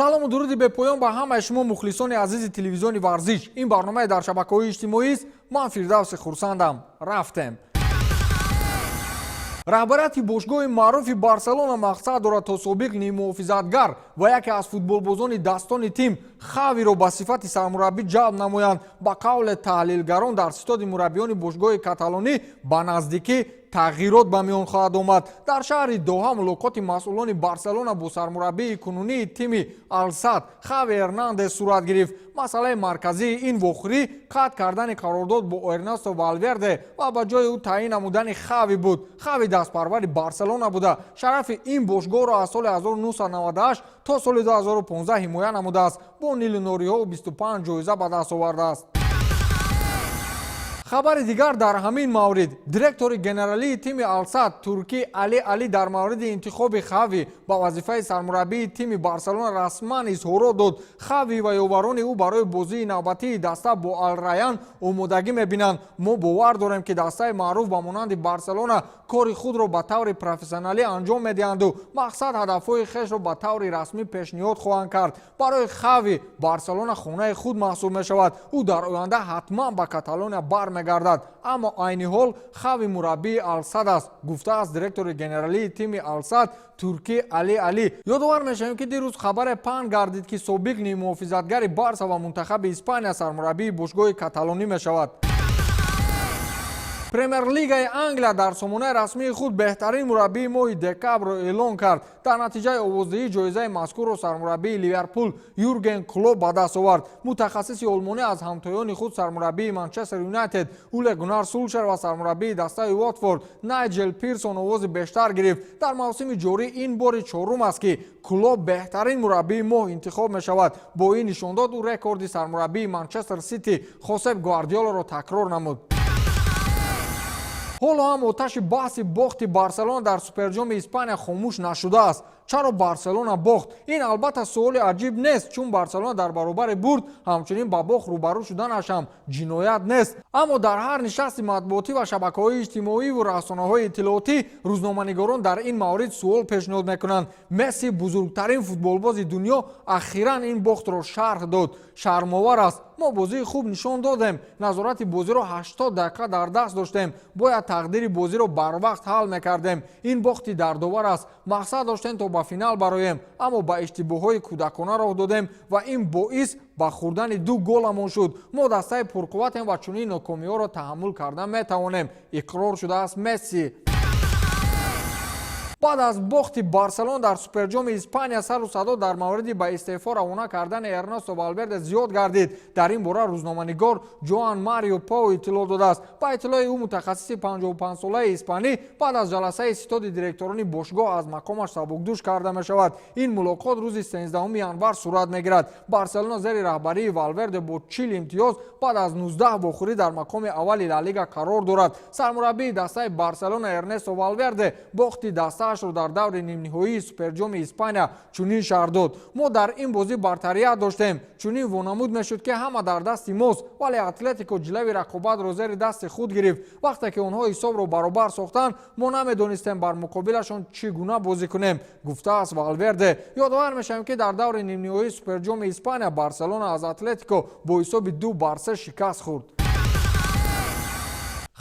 Салому дуруди бепоён ба ҳамаи шумо, мухлисони азизи телевизиони «Варзиш». Ин барномаи дар шабакаҳои иҷтимоист. Ман Фирдавси Хурсандам. Рафтем. Раҳбарияти бошгоҳи маъруфи «Барселона» мақсад дорад, то собиқ ниммуҳофизатгар ва яке аз футболбозони дастони тим Хавиро ба сифати сармураббӣ ҷалб намоянд. Ба қавле таҳлилгарон, дар ситоди мураббиёни бошгоҳи каталонӣ ба наздикӣ тағйирот ба миён хоҳад омад. Дар шаҳри Доҳа мулоқоти масъулони «Барселона» бо сармураббии кунунии тими «Алсад» Хави Эрнандес сурат гирифт. Масъалаи марказии ин вохӯрӣ қатъ кардани қарордод бо Эрнесто Валверде ва ба ҷои ӯ таъин намудани Хави буд. Хави дастпарвари «Барселона» буда, шарафи ин бошгоҳро аз соли 1998 то соли 2015 ҳимоя намудааст. Бо нилунориҳо 25 ҷоиза ба даст овардааст. Хабари дигар дар ҳамин маврид: директори генералии тими «Алсад» Туркӣ Али Али дар мавриди интихоби Хави ба вазифаи сармураббии тими «Барселона» расман изҳорот дод. Хави ва ёварони ӯ барои бозии навбатии даста бо «Алраян» омодагӣ мебинанд. Мо бовар дорем, ки дастаи маъруф ба монанди «Барселона» кори худро ба таври профессионалӣ анҷом медиҳанду мақсад ҳадафҳои хешро ба таври расмӣ пешниҳод хоҳанд кард. Барои Хави «Барселона» хонаи худ маҳсуб мешавад. Ӯ дар оянда ҳатман ба Каталония бармегардад, аммо айни ҳол Хави мураббии «Алсад» аст, гуфтааст директори генералии тими «Алсад» Туркӣ Али Али. Ёдовар мешавем, ки дирӯз хабаре паҳн гардид, ки собиқ ниммуҳофизатгари «Барса» ва мунтахаби Испания сармураббии бошгоҳи каталонӣ мешавад. Премер-лигаи Англия дар сомонаи расмии худ беҳтарин мураббии моҳи декабрро эълон кард. Дар натиҷаи овоздиҳӣ ҷоизаи мазкурро сармураббии «Ливерпул» Юрген Клоп ба даст овард. Мутахассиси олмонӣ аз ҳамтоёни худ, сармураббии «Манчестер Юнайтед» Уле Гунар Сулшер ва сармураббии дастаи «Уотфорд» Найҷел Пирсон овози бештар гирифт. Дар мавсими ҷорӣ ин бори чорум аст, ки Клоп беҳтарин мураббии моҳ интихоб мешавад. Бо ин нишондод ӯ рекорди сармураббии «Манчестер Сити» Хосеп Гвардиоларо такрор намуд. Ҳоло ҳам оташи баҳси бохти «Барселона» дар Суперҷоми Испания хомӯш нашудааст. Чаро «Барселона» бохт? Ин албатта суоли аҷиб нест, чун «Барселона» дар баробари бурд ҳамчунин ба бохт рӯбарӯ шуданаш ҳам ҷиноят нест. Аммо дар ҳар нишасти матбуотӣ ва шабакаҳои иҷтимоиву расонаҳои иттилоотӣ рӯзноманигорон дар ин маврид суол пешниҳод мекунанд. Месси, бузургтарин футболбози дунё, ахиран ин бохтро шарҳ дод. Шармовар аст. Мо бозии хуб нишон додем, назорати бозиро 80 дақиқа дар даст доштем, бояд тақдири бозиро барвақт ҳал мекардем. Ин бохти дардовар аст. Мақсад доштем, то ба финал бароем, аммо ба иштибоҳҳои кӯдакона роҳ додем ва ин боис ба хӯрдани ду голамон шуд. Мо дастаи пурқувватем ва чунин нокомиҳоро таҳаммул карда метавонем, иқрор шудааст Месси. Баъд аз бохти «Барселона» дар Суперҷоми Испания сару садо дар мавриди ба истеъфо равона кардани Эрнесто Валверде зиёд гардид. Дар ин бора рӯзноманигор Жоан Марио Поу иттилоъ додааст. Ба иттилои ӯ, мутахассиси 55-солаи испанӣ баъд аз ҷаласаи ситоди директорони бошгоҳ аз мақомаш сабукдӯш карда мешавад. Ин мулоқот рӯзи 13 январ сурат мегирад. «Барселона» зери раҳбарии Валверде бо 40 имтиёз баъд аз 19 вохӯрӣ дар мақоми аввали Ла Лига қарор дорад. Сармураббии дастаи «Барселона» Эрнесто Валверде бохти дастаашро дар даври нимниҳоии Суперҷоми Испания чунин шарҳ дод: Мо дар ин бозӣ бартарият доштем. Чунин вонамуд мешуд, ки ҳама дар дасти мост, вале «Атлетико» ҷилави рақобатро зери дасти худ гирифт. Вақте ки онҳо ҳисобро баробар сохтанд, мо намедонистем бар муқобилашон чӣ гуна бозӣ кунем, гуфтааст Валверде. Ёдовар мешавем, ки дар даври нимниҳоии Суперҷоми Испания «Барселона» аз «Атлетико» бо ҳисоби 2-3 шикаст хӯрд.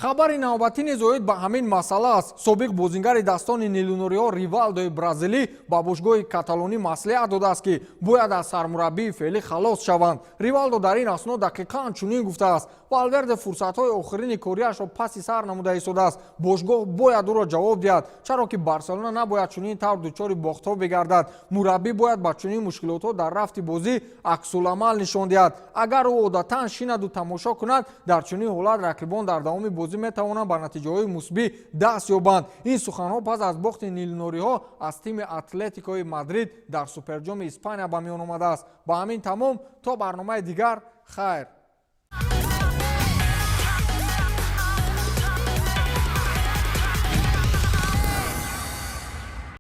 Хабари навбатӣ низ оид ба ҳамин масъала аст. Собиқ бозингари дастони нилунориҳо Ривалдои бразилӣ ба бошгоҳи каталонӣ маслиҳат додааст, ки бояд аз сармураббии феълӣ халос шаванд. Ривалдо дар ин асно дақиқан чунин гуфтааст: Валверде фурсатҳои охирини кориашро паси сар намуда истодааст. Бошгоҳ бояд ӯро ҷавоб диҳад, чаро ки «Барселона» набояд чунин тавр дучори бохтҳо бигардад. Мураббӣ бояд ба чунин мушкилотҳо дар рафти бозӣ аксуламал нишон диҳад. Агар ӯ одатан шинаду тамошо кунад, дар чунин ҳолат рақибон дар давоми бозӣ метавонанд ба натиҷаҳои мусбӣ даст ёбанд. Ин суханҳо пас аз бохти нилнориҳо аз тими «Атлетикои Мадрид» дар Суперҷоми Испания ба миён омадааст. Ба ҳамин тамом. То барномаи дигар, хайр.